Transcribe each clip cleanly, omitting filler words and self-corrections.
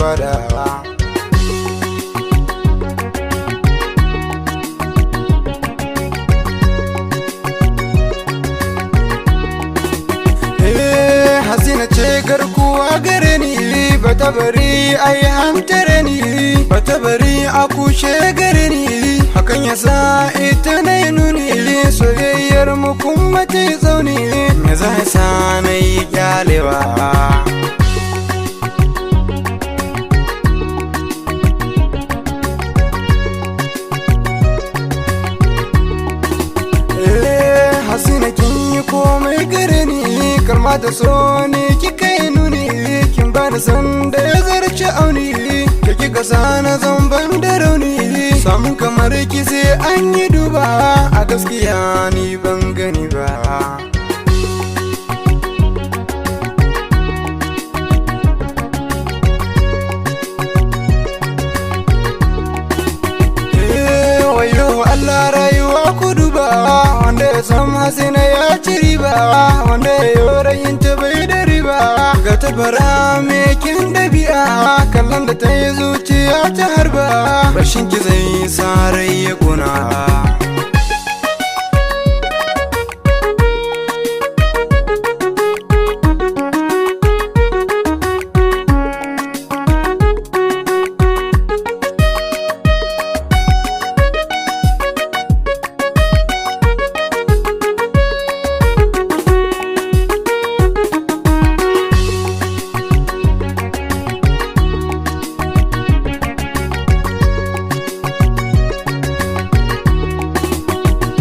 Fadawa. Eh, Hasina ce garkuwa gare ni, bata bari ai hantare ni, bata bari a kushe gare ni. Hakan yasa ita na yi nuni, soyayyar mu kuma ta yi tsauni. Me za sa na yi kyalewa? Eh, Hasina, kin yi komai gare ni, kalma da so ne kika yi nuni, kin bani san da ya zarce auni, ke kika sana zan ban da rauni, samun kamar ki sai an yi duba, a gaskiya ni ban gani ba. Eh, wayo Allah, rayuwa ku duba, wanda ya san Hasina ya ci riba, wanda ya yi rayin ta bai da riba. Ga tabara mai kin dabi'a, kallon da ta yi zuciya ta harba, rashin ki zai sa rai ya kuna.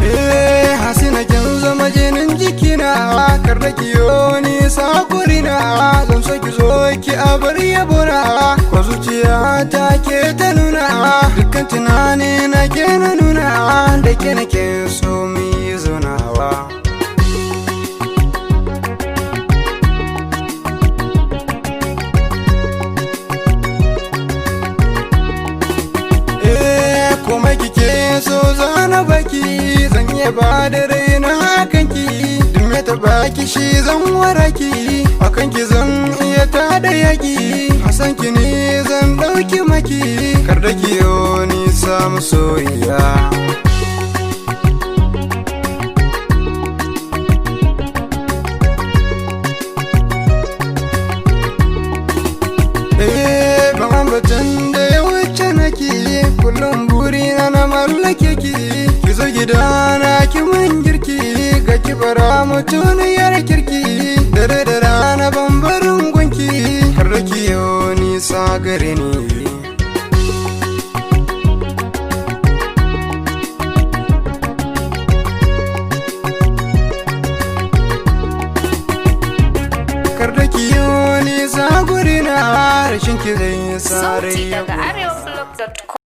Eh, Hasina, kin zama jinin jikina, kar da kiyo nisa gurina, zan so ki zo ki a bar yabona, ko zuciya ta ke ta nuna, dukkan tunani na ke na nuna, da ke nake so mu yi zaunawa. Eh, komai kike so zana baki, zan iya ba da raina hakan ki, duk me ta baki shi zan waraki, akan ki zan iya tada yaki, hasan ki ne zan dauki maki, kar da ki yo nisa masoyiya. Eh, ban ambatan da ya wuce naki, kullum burina na mallake ki, ki zo gidana ki mun girki, ga ki bara mutuniyar kirki, dare da rana ban barin gunki, kar da ki yo nisa gare ni. Kar da ki yo nisa gurina, rashin ki zai sa Sauti rai ya daga arewablog.com.